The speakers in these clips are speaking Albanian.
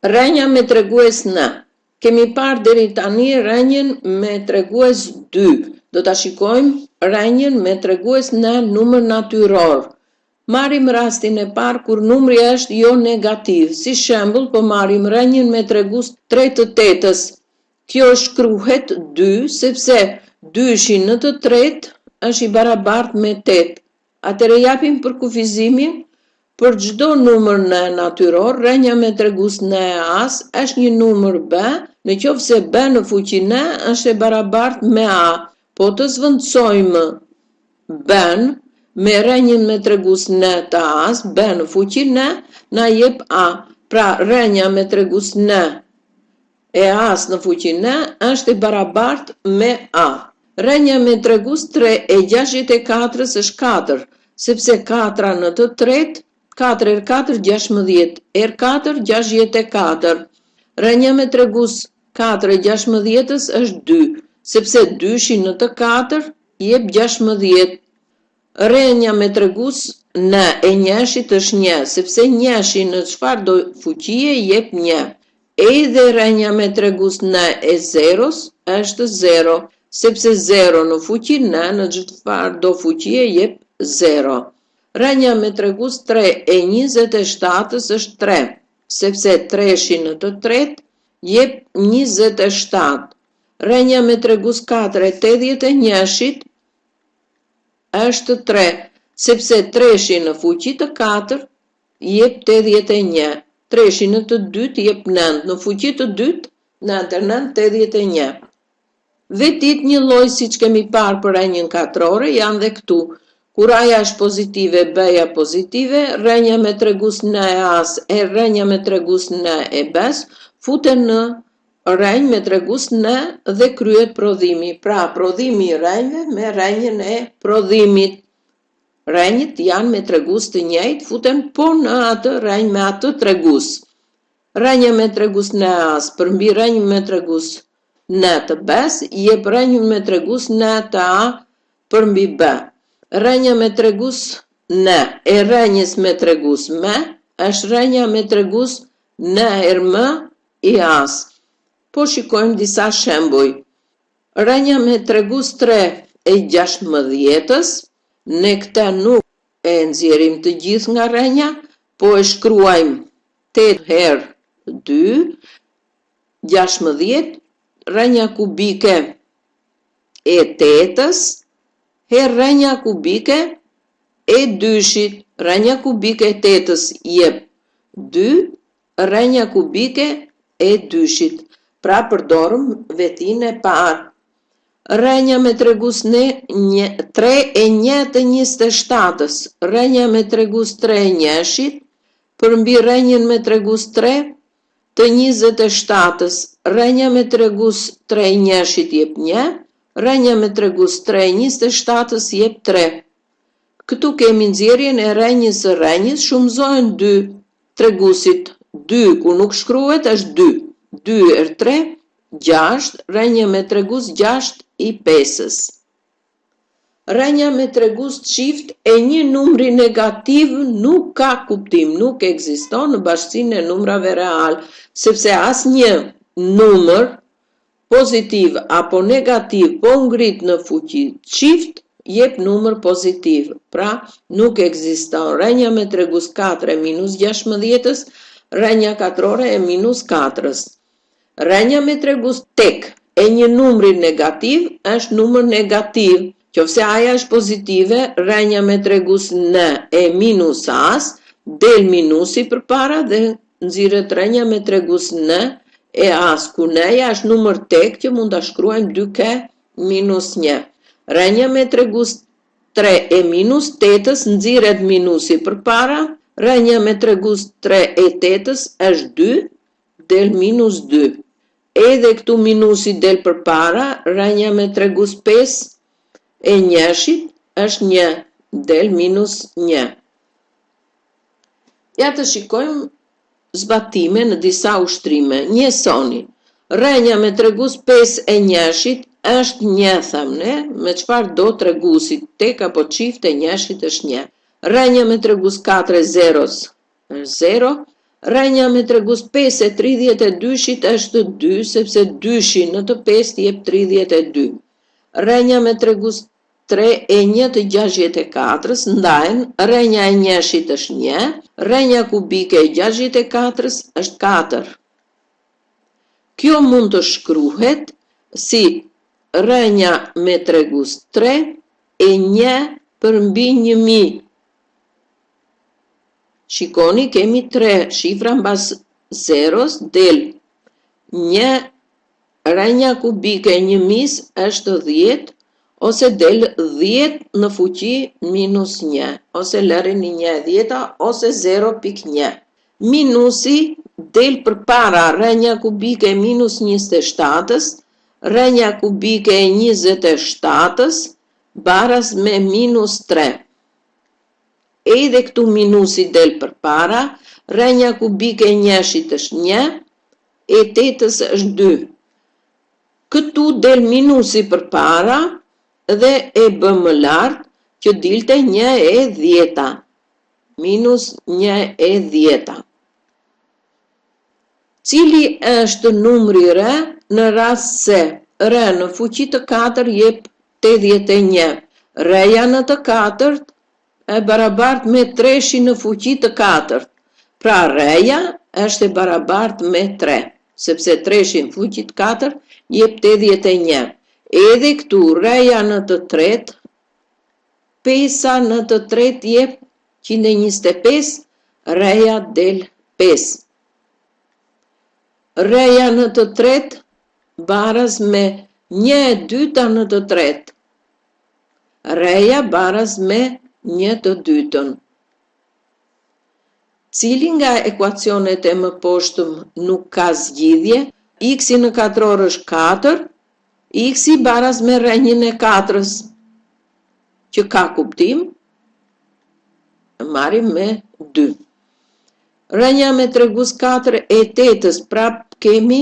Rrënja me tregues n. Kemi parë deri tani rrënjën me tregues 2. Do ta shikojmë rrënjën me tregues n numër natyror. Marrim rastin e parë kur numri është jo negativ. Si shembull, po marrim rrënjën me tregues 3 të tetës. Kjo shkruhet 2 sepse dyshi në të tretë është i barabartë me 8. Atëherë japim përkufizimin për çdo numër n natyror, rrënja me tregues n e a-s është një numër b, në qoftë se b në fuqi n është e barabartë me a. Po të zvendësojmë b-n me rrënjën me tregues n të a-s, b në fuqi n, na jep a. Pra rrënja me tregues n e a-s në fuqi n është e barabartë me a. Rrënja me tregues 3 e 64-ës është 4, sepse 4 në të tretë, 4 herë 4, 16, herë 4, 64. Rrënja me tregues 4 e 16-ës është 2, sepse 2 në të 4 jep 16. Rrënja me tregues n e njëshit është 1, sepse njëshi në çfarë do fuqie jep 1. Edhe rrënja me tregues n e zeros është 0, sepse 0 në fuqi n në çfarë do fuqie jep 0. Rrënja me tregues 3 e 27-ës është 3, sepse treshi në të tretë jep 27. Rrënja me tregues 4 e 81-shit është 3, sepse treshi në fuqi të 4 jep 81. Treshi në të dytë jep 9, në fuqi të dytë 9 e 9 81. Vetit një lloj siç kemi parë për rrënjën katrore janë dhe këtu. Kur A-ja është pozitive, B-ja pozitive, rrënja me tregues N e A-s e rrënja me tregues N e B-s futen në rrënjë me tregues N dhe kryhet prodhimi. Pra, prodhimi i rrënjëve me rrënjën e prodhimit. Rrënjët janë me tregues të njëjtë, futen po në atë rrënjë me atë tregues. Rrënja me tregues N e A-s përmbi rrënjën me tregues N të B-s jep rrënjën me tregues N të A përmbi B. Rrënja me tregues N e rrënjës me tregues M është rrënja me tregues N herë M i A-s. Po shikojmë disa shembuj. Rrënja me tregues 3 e 16-ës, ne këtë nuk e nxjerrim të gjithë nga rrënja, po e shkruajmë 8 herë 2, 16, rrënja kubike e tetës, herë rrënja kubike e dyshit, rrënja kubike e tetës jep 2, rrënja kubike e dyshit. Pra përdorëm vetin e parë. Rrënja me tregues në 3 e 1 të 27-ës, rrënja me tregues 3 e njëshit, përmbi rrënjën me tregues 3 të 27-ës, rrënja me tregues 3 e njëshit jep 1, rrënja me tregues 3 e 27-ës jep 3. Këtu kemi nxjerrjen e rrënjës së rrënjës, shumëzohen 2 treguesit. 2 kur nuk shkruhet është 2. 2 herë 3, 6, rrënja me tregues 6 i 5-ës. Rrënja me tregues çift e një numri negativ nuk ka kuptim, nuk ekziston në bashkësinë e numrave real, sepse asnjë numër pozitiv apo negativ po ngrit në fuqi çift jep numër pozitiv. Pra, nuk ekziston rrënja me tregues 4 e minus 16-ës, rrënja katrore e minus 4-ës. Rrënja me tregues tek e një numri negativ është numër negativ. Qofse A-ja është pozitive, rrënja me tregues N e minus A-s, del minusi përpara dhe nxirret rrënja me tregues N e A-s, ku N-ja është numër tek që mund ta shkruajmë 2K minus 1. Rrënja me tregues 3 e minus 8-ës nxirret minusi përpara, rrënja me tregues 3 e 8-ës është 2, del minus 2. Edhe këtu minusi del përpara, rrënja me tregues 5 e njëshit është 1, del minus 1. Ja të shikojmë zbatime në disa ushtrime. Njësoni. Rrënja me tregues 5 e njëshit është 1, tham ne, me çfarë do treguesit, tek apo çift e njëshit është 1. Rrënja me tregues 4 e zeros është 0. Rrënja me tregues 5 e 32-shit është 2, sepse dyshi në të pestë jep 32. Rrënja me tregues 3 e 1 të 64-ës ndahen, rrënja e njëshit është 1, rrënja kubike e 64-ës është 4. Kjo mund të shkruhet si rrënja me tregues 3 e 1 përmbi 1000. Shikoni, kemi 3 shifra mbas zeros, del 1 rrënja kubike e 1000 është 10, ose del 10 në fuqi minus 1, ose lërini 1 e dhjeta, ose 0.1. Minusi del përpara rrënja kubike e minus 27-ës, rrënja kubike e 27-ës, baras me minus 3. Edhe këtu minusi del përpara, rrënja kubike e njëshit është 1, e tetës është 2. Këtu del minusi përpara dhe e bëm më lart që dilte 1 e dhjeta. Minus 1 e dhjeta. Cili është numri r në rast se r në fuqi të 4 jep 81? R-ja në të katërt e barabart me treshin në fuqi të katërt. Pra r-ja është e barabart me 3, sepse treshi në fuqi të katërt jep 81. Edhe këtu r-ja në të tretë, pesa në të tretë jep 125, r-ja del 5. R-ja në të tretë baras me 1 e dyta në të tretë. R-ja baras me 1 të dytën. Cili nga ekuacionet e mëposhtëm nuk ka zgjidhje? X-i në katror është 4, X-i baras me rrënjën e katrës, që ka kuptim, marrim me 2. Rrënja me tregues 4 e tetës, prap kemi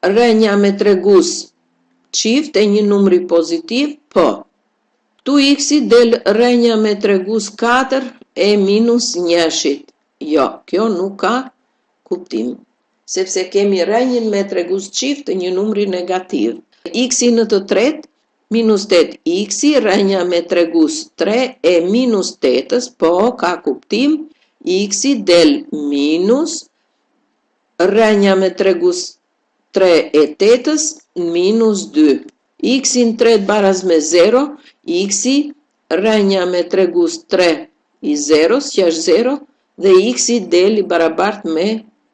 rrënja me tregues çift e një numri pozitiv, po. Këtu x-i del rrënja me tregues 4 e minus njëshit. Jo, kjo nuk ka kuptim, sepse kemi rrënjën me tregues çift të një numri negativ. X-i në të tretë, minus 8 x-i, rrënja me tregues 3 e minus tetës, po, ka kuptim, x-i del minus rrënja me tregues 3 e tetës minus 2. X-i në tretë baras me 0, x-i rrënja me tregues 3 i zeros, që është 0, dhe x-i del i barabart me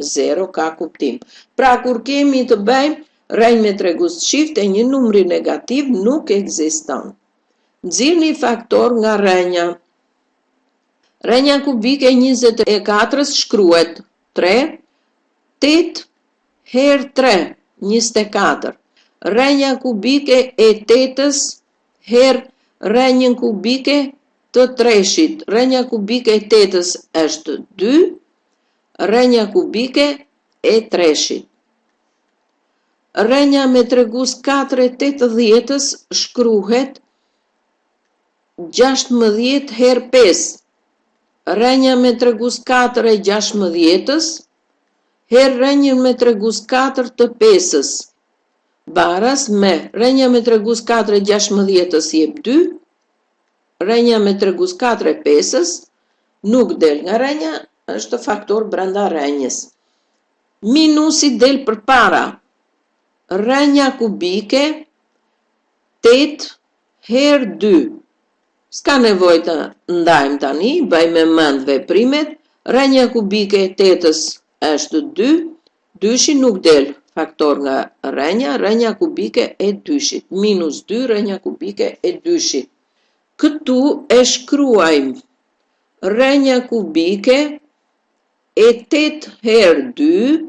0, ka kuptim. Pra, kur kemi të bëjmë rrënjë me tregues çift e një numri negativ nuk ekziston. Nxirrni faktor nga rrënja. Rrënja kubike e 24-ës shkruhet 3, 8 herë 3, 24. Rrënja kubike e tetës herë rrënjën kubike të treshit. Rrënja kubike e tetës është 2, rrënja kubike e treshit. Rrënja me tregues 4 e 80-ës shkruhet 16 herë 5. Rrënja me tregues 4 e 16-ës herë rrënjën me tregues 4 të pesës. Baras me rrënja me tregues 4 e 16-ës jep 2, rrënja me tregues 4 e pesës nuk del nga rrënja, është faktor brenda rrënjës. Minusi del përpara. Rrënja kubike 8 herë 2. S'ka nevojë të ndajmë tani, bëjmë me mend veprimet. Rrënja kubike e tetës është 2, dyshi nuk del faktor nga rrënja, rrënja kubike e dyshit, minus 2 rrënja kubike e dyshit. Këtu e shkruajmë rrënja kubike e 8 herë 2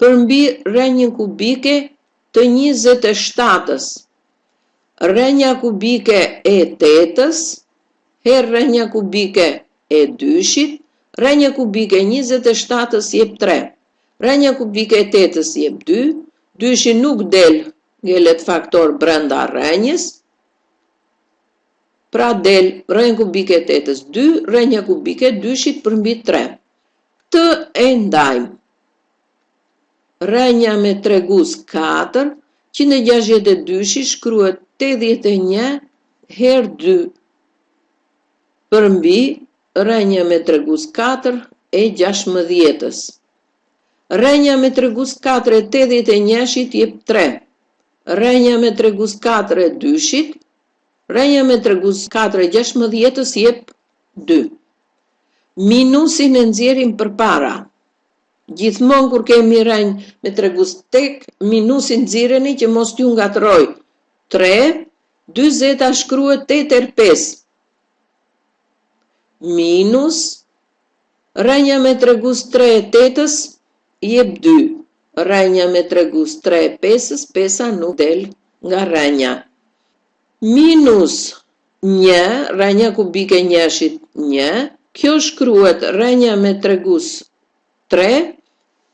përmbi rrënjën kubike të 27-ës. Rrënja kubike e tetës herë rrënja kubike e dyshit, rrënja kubike e 27-ës jep 3. Rrënja kubike e tetës jep 2, dyshi nuk del, ngelet faktor brenda rrënjës, pra del rrënja kubike e tetës 2, rrënja kubike e dyshit përmbi 3. Këtë e ndajmë. Rrënja me tregues 4, 162-shi shkruhet 81 herë 2 përmbi rrënja me tregues 4 e 16-ës. Rrënja me tregues 4 e 81-shit jep 3. Rrënja me tregues 4 e 2-shit, rrënja me tregues 4 e 16-ës jep 2. Minusin e nxjerrim përpara. Gjithmonë kur kemi rrënjë me tregues tek, minusin nxirreni që mos t'ju ngatërroj. 3, 40 shkruhet 8 herë 5. Minus rrënja me tregues 3 e 8-ës jep 2. Rrënja me tregues 3 e 5-ës, 5-a nuk del nga rrënja. Minus 1, rrënja kubike njëshit 1, kjo shkruhet rrënja me tregues 3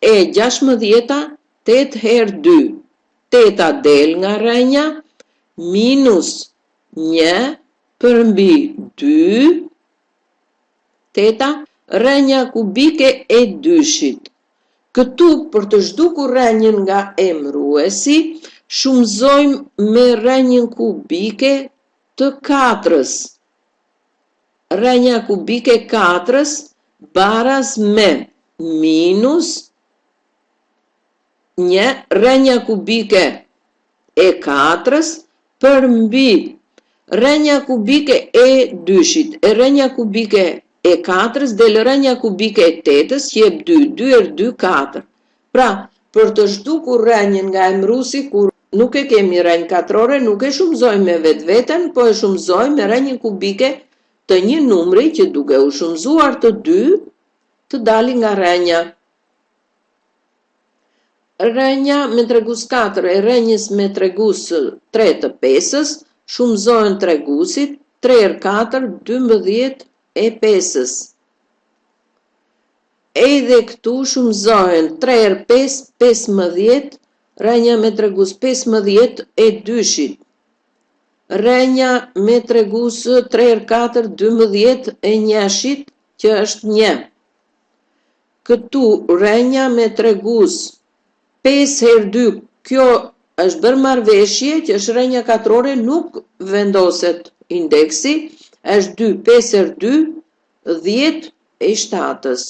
e 16-a 8 herë 2. 8-a del nga rrënja minus 1 përmbi 2 teta rrënja kubike e dyshit. Këtu për të zhdukur rrënjën nga emëruesi, shumëzojmë me rrënjën kubike të katrës. Rrënja kubike katrës baraz me minus një rrënja kubike e katrës përmbi rrënja kubike e dyshit. E rrënja kubike e katrës del rrënja kubike e tetës që jep 2, 2 herë 2, 4. Pra, për të zhdukur rrënjën nga emëruesi kur nuk e kemi rrënjë katrore, nuk e shumëzojmë me vetveten, po e shumëzojmë me rrënjën kubike të një numri që duke u shumëzuar të dy, të dalin nga rrënja. Rrënja me tregues 4 e rrënjës me tregues 3 të 5-ës, shumëzohen treguesit 3 herë 4, 12 e 5-ës. Edhe këtu shumëzohen 3 herë 5, 15, rrënja me tregues 15 e dyshit. Rrënja me tregues 3 herë 4, 12 e njëshit, që është 1. Këtu rrënja me tregues 5 herë 2, kjo është bërë marrëveshje që është rrënja katrore, nuk vendoset indeksi, është 2, 5 herë 2, 10 e 7-ës.